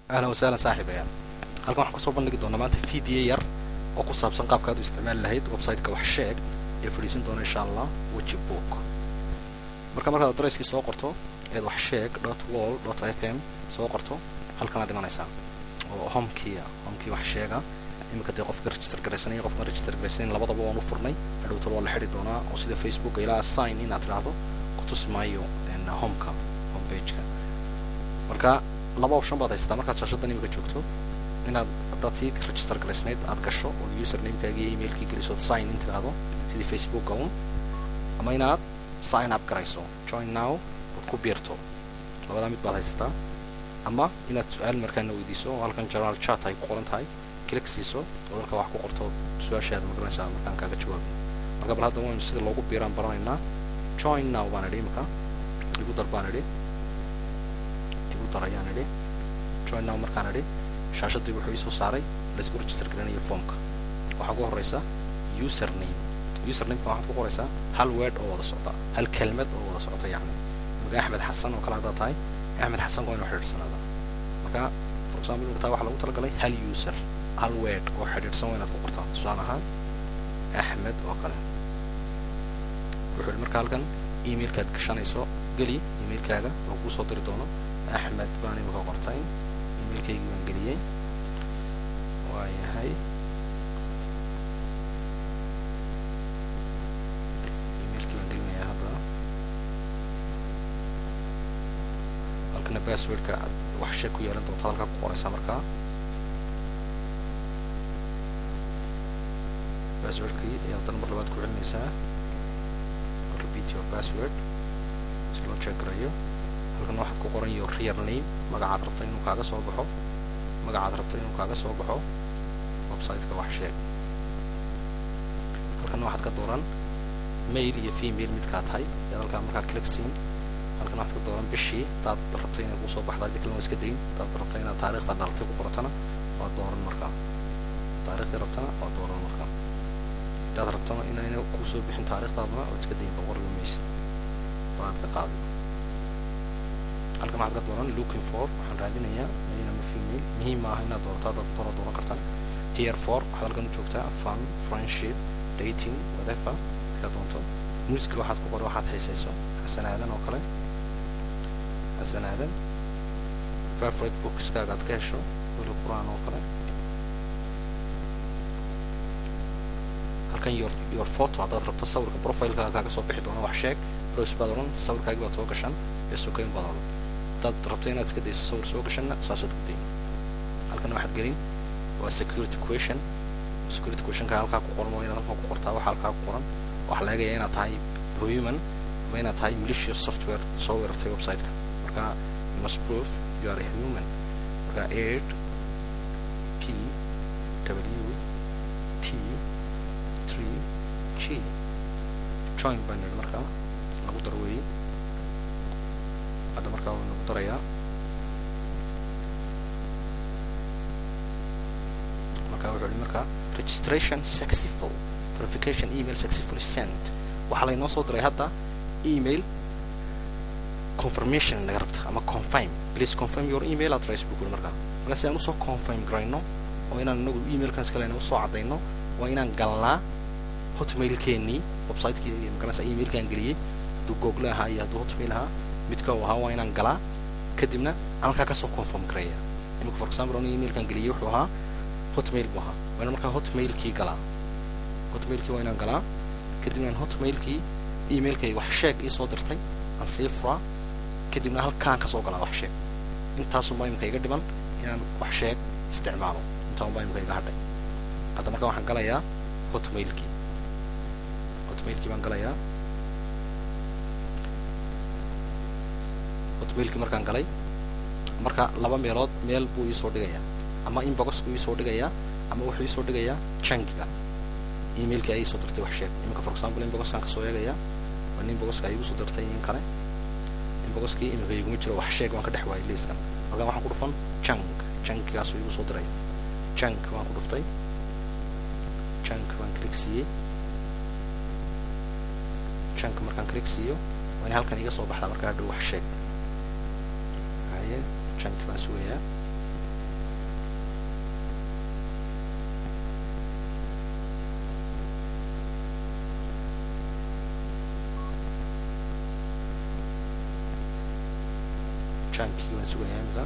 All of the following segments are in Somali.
Ahlan wasahlan saaxiibayaal, halkan waxaan kusoo bandhigi doonaa maanta video yar oo ku saabsan qaabka aad u isticmaali lahayd website-ka Wax Sheeg ee fadhiisin doona insha Allah Wejibook. Marka markaad adresskii soo qorto eed waxsheeg.wall.fm soo qorto, halkan aad imanaysaa oo homekii, homekii Wax Sheega. Iminka dee qofka register garaysanaya, qofka register garaysanayn, labadaba waan u furnay. Hadhowtal waa la xidhi doonaa oo sida Facebook ilaa sign in aad tidhaahdo ku tusi maayo homeka, homepageka. Marka laba option baad haysataa markaad shaashadan imika joogto: inaad haddaad sii register garaysnayd aad gasho ood usernamekaagi iyo emailkii geliso ood sign in tidhaahdo sidii Facebooka un, ama inaad sign up garayso, join now, ood ku biirto. Labadaa mid baad haysataa, ama inaad su-aal markaana weydiiso oo halkan general chat ay ku qoran tahay click siiso oo halka wax ku qorto, su-aashaada magaranaysaa markaan kaaga jawaabin. Marka bal hadda waynu sida loogu biiraan baranaynaa. Join now baan idhi imika, igu dar baan idhi, igu dar ayaan idhi. Join now markaan idhi, shaashadii wuxuu iisoo saaray laysku register garanayo formka. Waxaa ugu horeysa username. Usernameka waxaad ku qoraysaa hal word oo wada socda, hal kelmad oo wada socota. Yacni imika Axmed Xasan oo kale haddaad tahay, Axmed Xasan waa inuu xidhiidhsanaadaa. Marka for example imika taa waxaa lagu talagalay hal user, hal word oo xidhiidhsan waa inaad ku qortaa, tusaale ahaan Axmed oo kale. Wuxuu yihi marka halkan emailkaad gashanayso geli, emailkaaga laguu soo diri doono. Axmed baan imika qortay, emailkaygii baan geliyey, waayahay, emailkii baan gelinayaa hadda. Halkana passwordka aad Wax Sheeg ku yeelan doonto halkaa ku qoraysaa. Markaa passwordkii ayaa haddana mar labaad ku celinaysaa, repeat your password, si loo check garayo. Halkan waxaad ku qoran your real name, magacaad rabto inuu kaaga soo baxo, magacaad rabto inuu kaaga soo baxo website-ka Wax Sheeg. Halkan waxaad ka dooran male iyo female midkaa tahay ayaad halkaa markaa click siin. Halkan waxaad ka dooran bishii hadaad rabto inay kusoo baxdo, haddii kalena waa iska dayn. Hadaad rabto inaad taariikhda dhalatay ku qoratana waa dooran, markaa taariikhdii rabtana waa dooran. Markaa hadaad rabtona inayna kusoo bixin taariikhdaaduna waad iska dayin, boqoriba maysid, waad ka qaadi. Halkan waxaad ka dooran looking for, waxaan raadinayaa male ama female. Muhiim maaha inaad doorato, haddaad doona dooran kartaa. Here for, waxaad halkan u joogtaa fun, friendship, dating, whatever markaad doonto. Music waxaad ku qori waxaad xiisayso, Xasan Aadan oo kale, Xasan Aadan. Favorite bookskaaga aad ka hesho, weli Qur-aan oo kale. Halkan your photo, haddaad rabto sawirka profilekaaga kaaga soo bixi doono Wax Sheeg, browse baad odhan, sawirkaagi baad soo gashan, esokayn baad odhan. Haddaad rabto inaad iska dayso sawir soo gashanna, saasaad ku dayin. Halkan waxaad gelin waa security question. Security questionka halkaa ku qoran waa inaad halkan ku qortaa. Waxa halkaa ku qoran waxaa la eegaya inaad tahay human ama inaad tahay malicious software soo weerartay website-ka. Marka you must prove you are a human. Marka 8 P W T 3 G, join baan nidhi. Markaa lagu dar weeye hadda, markaa wuu nagu darayaa. Marka wuxuu yihi markaa registration successful, verification email successfully sent. Waxaa laynoo soo diray hadda email confirmation naga rabta ama confirm, please confirm your email address buu kuri. Markaa si aan usoo confirm garayno oo inaan inagu emailkan iska lehna usoo caddayno, waa inaan galnaa Hotmailkeenii, website-kii magaranaysa emailkaan geliyey, hadduu Google ahaa iyo hadduu Hotmail ahaa midka uu ahaa, waa inaan galaa, kadibna aan halkaa kasoo confirm gareeya. Imika for example aniga emailkaan geliyey wuxuu ahaa Hotmail buu ahaa. Waa inaan markaa Hotmailkii galaa, Hotmailkii waa inaan galaa, kadibna aan Hotmailkii emailkay Wax Sheeg iisoo dirtay aan sii furaa, kadibna halkaan kasoo galaa Wax Sheeg. Intaasunbaa imika iga dhiman inaan Wax Sheeg isticmaalo, intaunbaa imika iga hadhay hadda. Markaa waxaan galayaa Hotmailkii, Hotmailkii baan galayaa. Hotmailkii markaan galay, marka laba meelood meel buu iisoo dhigayaa: ama inboxku iisoo dhigayaa ama wuxuu iisoo dhigayaa junkiga emailkii ay iisoo dirtay Wax Sheeg. Iminka for example inboxkaan kasoo eegayaa, waa inboxka ay igu soo dirtay in kale. Inboxkii iminka iguma jiro Wax Sheeg, waan ka dhex waayay liiskan. Marka waxaan ku dhufan junk, junkigaasuu igu soo diraya. Junk waan ku dhuftay, junk baan click siiyey. Junk markaan click siiyo, waa in halkan iga soo baxdaa markaa hadhow Wax Sheeg. Haye, junk baan sugayaa. Junkii waan sugayaa imika,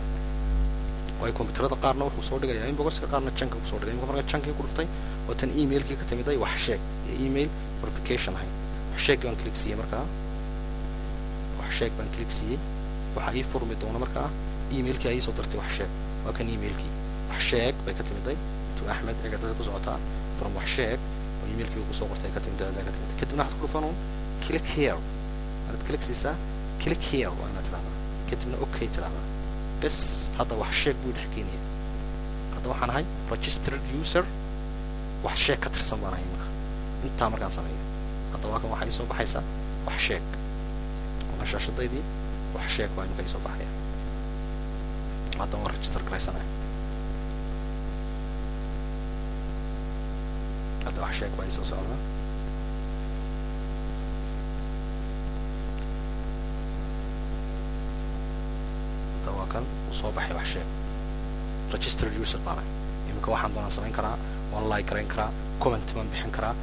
waayo computerada qaarna wuxuu soo dhigayaa inboxka, qaarna junka kusoo dhigay. Imika marka junkii ku dhuftay oo tan emailkii ka timiday wax sheeg ee email verification ahay. Wax sheeg baan click siiyey. Markaa wax sheeg baan click siiyey, waxaa ii furmi doona markaa emailkii ay soo dirtay wax sheeg. Waa kan emailkii, wax sheeg bay ka timiday, to Axmed cigadada ku socotaa, from wax sheeg oo emailkii uu kusoo qortay ka timiday, cidaa ka timiday. Kadibna waxaad ku dhufan click here, waanaad click siisaa, click here waa inaad tidhahdaa, kadibna okay tidhahdaa, bes. Hadda wax sheeg buu dhex keenaya. Hadda waxaan ahay registered user, wax sheeg ka tirsan baan ahay iminka. Intaa markaan sameeyo, hadda waa kan, waxaa iisoo baxaysaa wax sheeg. Waa shaashadaydii, wax sheeg baa iminka iisoo baxaya. Hadda waan register garaysanaya. Hadda wax sheeg baa iisoo socdaa. Hadda waa kan uu soo baxay wax sheeg, registered user baan ahay iminka. Waxaan doonaan samayn karaa, waan like garayn karaa, comment baan bixin karaa,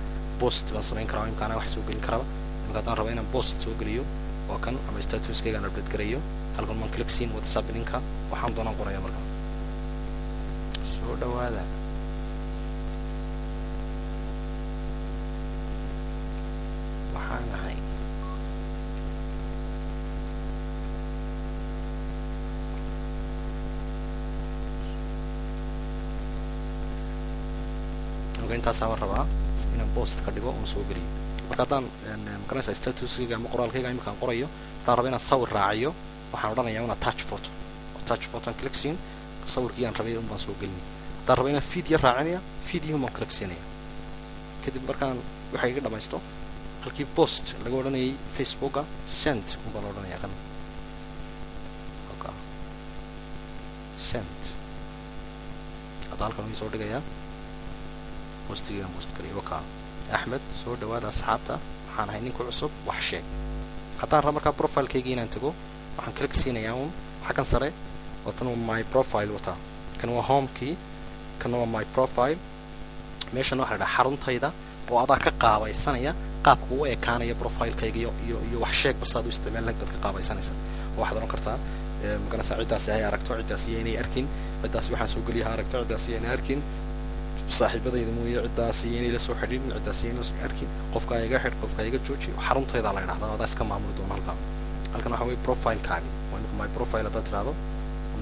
post baan samayn karaa. Imika anaa wax soo gelin karaba. Imika haddaan rabo inaan post soo geliyo, waa kan, ama statuskaygaan update garayo, halkan baan click siin. WhatsApp ninka waxaan doonaan qoraya. Marka soo dhawaada, waxaan ahay imika intaasaan rabaa inaan post ka dhigo oon soo geliyo. Marka haddaan magaranaysaa statuskayga ama qoraalkayga iminkaan qorayo, haddaan rabo inaan sawir raaciyo, waxaan odhanayaa un attach photo. Attach photo aan click siin, sawirkii aan rabay un baan soo gelinay. Haddaan rabo inaan video raacinaya, video baan click siinaya. Kadib markaan waxa iga dhamaysto, halkii post laga odhanayay Facebooka, send un baa la odhanaya. Kan okay. Send. Hadda halkan uu soo dhigayaa postigaan post garaya. Waka Axmed, soo dhawaada asxaabta, waxaan ahay ninka cusub wax sheeg. Haddaan rabo markaa profilekayga inaan tago, waxaan click siinayaa un xaggan sare. Watan waa my profile, wataa kan waa homekii, kan waa my profile. Meeshan waxa la dhaha xaruntayda oo adaa ka qaabaysanaya qaabka u ekaanaya profilekayga iyo wax sheeg basaad u isticmaal lahayd baad ka qaabaysanaysa. Oo waxaad oran kartaa, maganaysaa, ciddaasi hay aragto, ciddaasi iyo inay arkin, ciddaasi waxaan soo geliya ha aragto, ciddaasi iyo inay arkin, saaxiibadayda mooye, ciddaasi iyo inay la soo xidhiidhin, ciddaasi iyo inay la soo arkin, qofka iga xidh, qofka iga jooji. Xaruntayda la yidhahdaa, adaa iska maamuli doona halkaa. Halkan waxa weye profilekaagi. Waa imika my profile haddaad tidhahdo,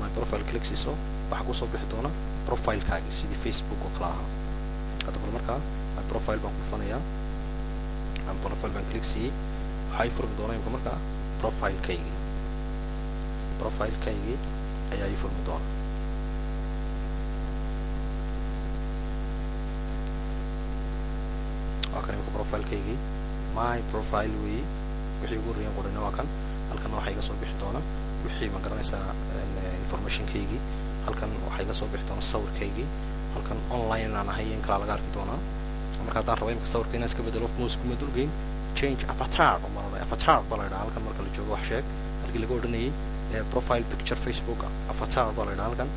my profile click siiso, waxaa kusoo bixi doona profilekaagi sidii Facebook oo kale ahaa. Hadda bal markaa my profile baan ku dhufanayaa, my profile baan click siiyey, waxaa ii furmi doona imika markaa profilekaygii. Profilekaygii ayaa ii furmi doona. Waa kan imika profilekaygii, my profile weeye. Wixii ugu horreeyan qorina waa kan. Halkan waxaa iga soo bixi doona wixii, ma garanaysaa, informationkaygii. Halkan waxaa iga soo bixi doona sawirkaygii. Halkan online inaan ahay in kalaa laga arki doonaa. Marka haddaan rabo imika sawirka inaan iska bedelo, mouse kuma dulgeyn, change avatar baa la avatar baa la yidhaha. Halkan marka la joogo wax sheeg, halkii laga odhanayay profile picture Facebook, avatar baa la yidhaha halkan.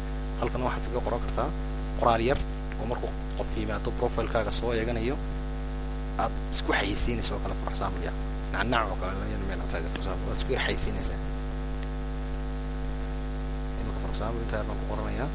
Halkan waxaad kaga qoran kartaa qoraal yar oo markuu qof yimaado profilekaaga soo eeganayo aad isku xayeysiinaysa oo kale. For example, ya nacnac oo kale for example, waad isku yar xayeysiinaysaa. Imika for example inta yar baan ku qoranayaa.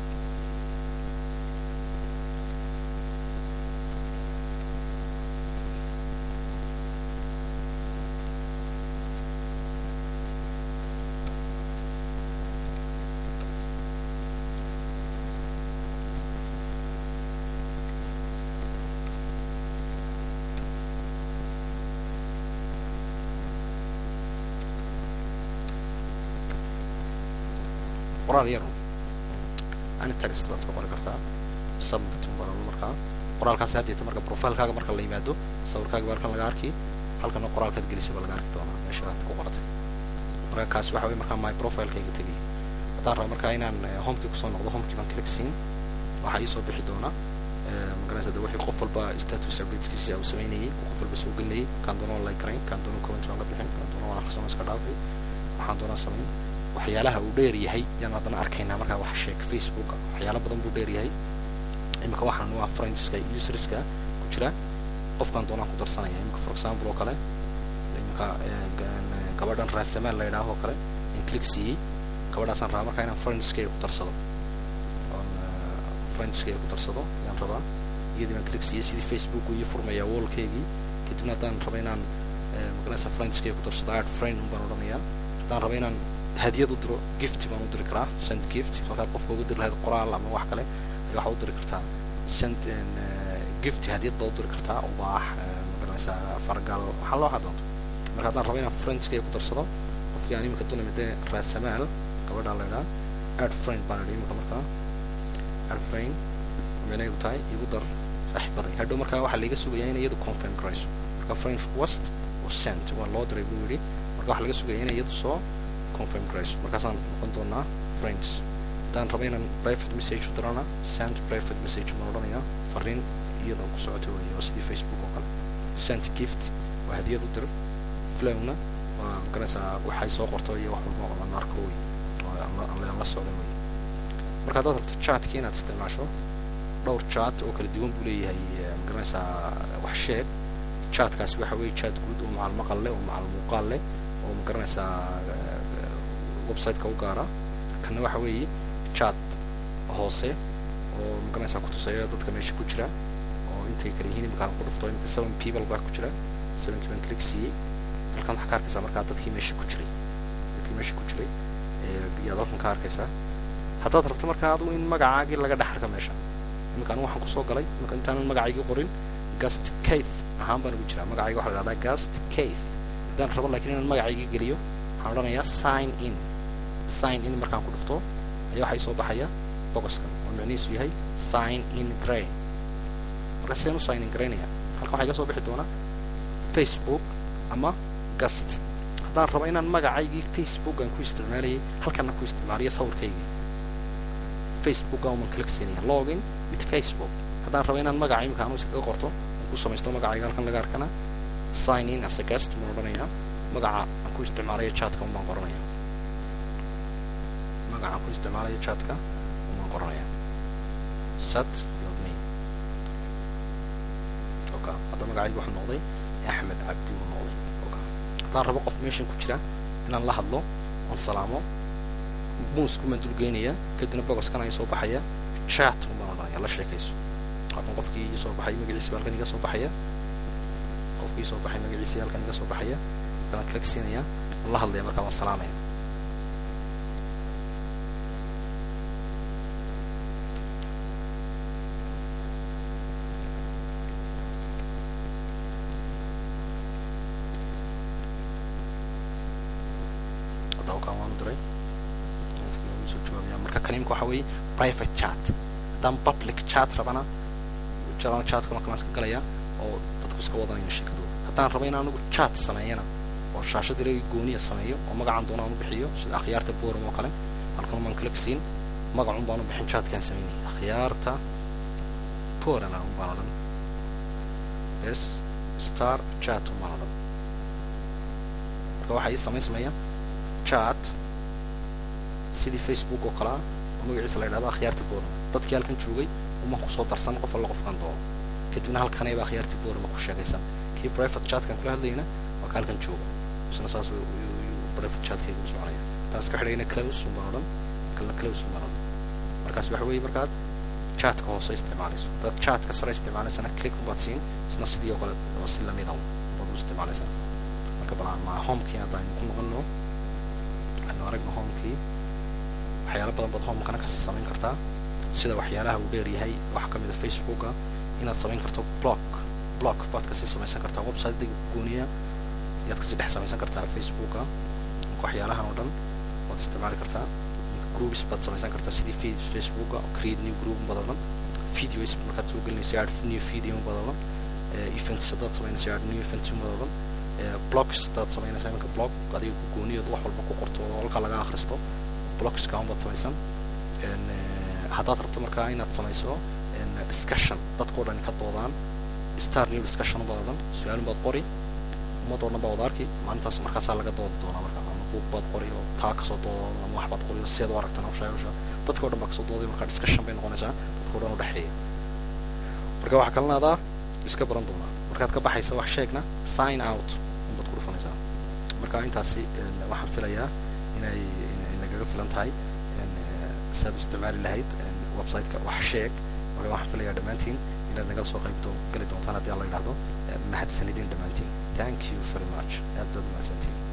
Qoraal yar, any text baad iska qori kartaa. Submit baa markaa qoraalkaasi haddeeta. Marka profilekaaga marka la yimaado, sawirkaaga baa halkan laga arki, halkana qoraalkaad gelisay baa laga arki doonaa meesha aad ku qoratay. Marka kaasi waxa weye markaa my profilekayga tegay. Haddaan rabo markaa inaan homekii kusoo noqdo, homekii baan click siin, waxaa iisoo bixi doona, maganaysa, de wixii qof walba status updateskiisa uu sameynayay, uu qof walba soo gelinayay. Kaan doono like garayn, kaan doono comment baan ka bixin, kaan doono waan akhrisan iska dhaafay, waxaan doonaa samayn. Waxyaalaha uu dheer yahay yaan haddana arkaynaa. Markaa wax sheeg Facebooka waxyaala badan buu dheer yahay. Imika waxaan waa friendska, userska ku jira, qofkaan doonaan ku darsanaya. Imika for example oo kale, imika gabadhan Raasamaan la yidhaaho oo kale in click siiyey. Gabadhaasaan rabaa markaa inaan friendskayga ku darsado, oon friendskayga ku darsado ayaan rabaa. Iyadii baan click siiyey, sidii Facebook ii furmayaa wallkaygii. Kadibna haddaan rabo inaan magaranaysa friendskayga ku darsado, add friend un baan odhanayaa. Haddaan rabo inaan hadiyad u diro, gift baan u diri karaa, send gift. Halkaad qofka uga diri lahayd qoraal ama wax kale, ayaa waxaad u diri kartaa send gift, hadiyad baad u diri kartaa, ubaax, magaranaysaa, fargal, waxaa loo waxaa doonto. Marka haddaan rabo inaan friendskayga ku darsado qofkii aan iminka dulimidee, Raasamaal gabadhaa la idhaha, add friend baan idhi iminka. Markaa add friend micnaheedu tahay igu dar saaxiibaday. Hadhow markaa waxaa laiga sugayaa inay iyadu confirm garayso. Marka friend request oo sent, waa loo diray buu yidhi. Marka waxaa laga sugaya inay iyadu soo confirm garayso, markaasaan noqon doonaa friends. Haddaan rabo inaan private message u dirana, send private message baan odhanayaa, fariin iyada ku socota weeye, oo sidii Facebook oo kale. Send gift waa hadiyad u dir, followna waa magaranaysaa waxay soo qorto iyo wax walba oo aan arko wey, oo aan la socdo wey. Marka haddaad rabto chatkii inaad isticmaasho, dhowr chat oo kala duwan buu leeyahay, magaranaysaa, wax sheeg. Chatkaasi waxa weeye chat guud oo macal maqal leh oo macal muuqaal leh oo magaranaysaa website-ka u gaara. Kana waxa weeye chat hoose oo magaranaysaa kutusaya dadka meesha ku jira oo intay kala yihiin. Imika aan ku dhufto, imika seven people baa ku jira. Sevenkii baan click siiyey. Halkan waxaa ka arkaysaa markaa dadkii meesha ku jiray, dadkii meesha ku jiray yaad halkan ka arkaysaa. Haddaad rabto markaa adigu in magacaagii laga dhex arka meesha, imika anigu waxaan kusoo galay imika intaanan magacaygii qorin, guest cafe ahaan baan ugu jiraa. Magacayga waxaa la dhahdaa guest cafe. Haddaan rabo laakiin inaan magacaygii geliyo, waxaan odhanayaa sign in. Sign in markaan ku dhufto ayaa waxaa soo baxaya boxkan oo micnihiisu yahay sign in gray. Marka sideen u sign in garaynaya? Halkan waxaa iga soo bixi doona Facebook ama guest. Haddaan rabo inaan magacaygii Facebook aan ku isticmaalayay halkanna ku isticmaaliyo, sawirkaygii Facebook uman click siinaya, login with Facebook. Haddaan rabo inaan magaca imika anu iskaga qorto aan ku samaysto magacayga halkan laga arkana, sign in as a guest baan odhanayaa. Magaca aan ku isticmaalayo chatka un baan qoranaya, magaca aan ku isticmaalayo chatka un baan qoranaya, set your name. Okay, hadda magacaygu wuxuu noqday Axmed Cabdi uu noqday. Okay, haddaan rabo qof meeshan ku jira inaan la hadlo oon salaamo, mousku baan dulgeynaya, kadibna boxkan ayaa soo baxaya, chat un baan odhanaya, la sheekayso. Halkan qofkii ii soo baxay magaciisa baa halkan iga soo baxaya, qofkii soo baxay magaciisa halkan iga soo baxaya. Halkan click siinaya, waan la hadlaya, markaa waan salaamaya. Hadda okaan waan u diray, qofkii wuu soo jawaabaya. Marka kan imika waxa weeye private chat. Haddaan public chat rabana, general chatka marka waan iska galaya oo dadku iska wadanaya sheekadooda. Haddaan rabo inaan anigu chat sameeyana oo shaashad yar gooniya sameeyo oo magacaan doona aan u bixiyo, sida akhyaarta Boram oo kale, halkan baan click siin, magacun baan u bixin chatkaan sameynay, akhyaarta Borama un baan odhan, yes, star chat un baan odhan. Marka waxaa ii samaysmaya chat sidii Facebook oo kale ah oo magaciisa la yidhahdo akhyaarta Borama. Dadkii halkan joogay uman kusoo darsan qof alla qofkan doono, kadibna halkanayba akhyaartii Borama ku sheegaysan. Kii private chatkan kula hadlayna waa ka halkan jooga, isna saas private chatkayga u soconaya. Taas ka xidhayna close un baan odhan, kalna close un baan odhan. Markaas waxa weeye markaad chatka hoose isticmaalayso. Haddaad chatka sare isticmaalaysana, click unbaad siin, isna sidii oo kale oo si lamid ah baad u isticmaalaysaa. Marka bal ma homekii hadda aynu ku noqono, aynu aragno homekii. Waxyaalo badan baad homekana kasii samayn kartaa, sida waxyaalaha uu dheer yahay waxaa kamid a Facebooka inaad samayn karto blog. Blog baad kasii samaysan kartaa, website gooniya ayaad kasii dhex samaysan kartaa Facebooka. Marka waxyaalahan oo dhan waad isticmaali kartaa. Groups baad samaysan kartaa sidii Facebooka, create new group baad odhan. Videos markaad soo gelinayso, add new video baad odhan. Events haddaad samaynayso, add new events baad odhan. Blogs haddaad samaynaysa, iminka blog adiga ku gooniyood wax walba ku qorto oo halkaa laga akhristo, blogska un baad samaysan. Haddaad rabto markaa inaad samayso discussion dadkao dhan ka doodaan, start new discussion baad odhan, su-aal baad qori, ummad oo dhan baa wada arki maalintaas, markaasaa laga doodi doonaa. Marka ama buug baad qori oo taa kasoo doodo, ama wax baad qori oo sideed u aragtan hawsha hawsha, dadkao dhan baa kasoo dooday. Marka discussion bay noqonaysaa dadkao dhan udhexeeya. Marka waxaa kalena adaa iska baran doonaa. Markaad ka baxaysa wax sheegna, sign out unbaad ku dhufanaysaa. Marka intaasi waxaan filayaa inay nagaga kaga filan tahay siaad u isticmaali lahayd website-ka Wax Sheeg. Marka waxaan filayaa dhammaantiin inaad nagala soo qayb gali doontaan haddii Alla yidhahdo. Mahadsanidin dhammaantiin. Thank you very much. Aad baad mahadsantiin.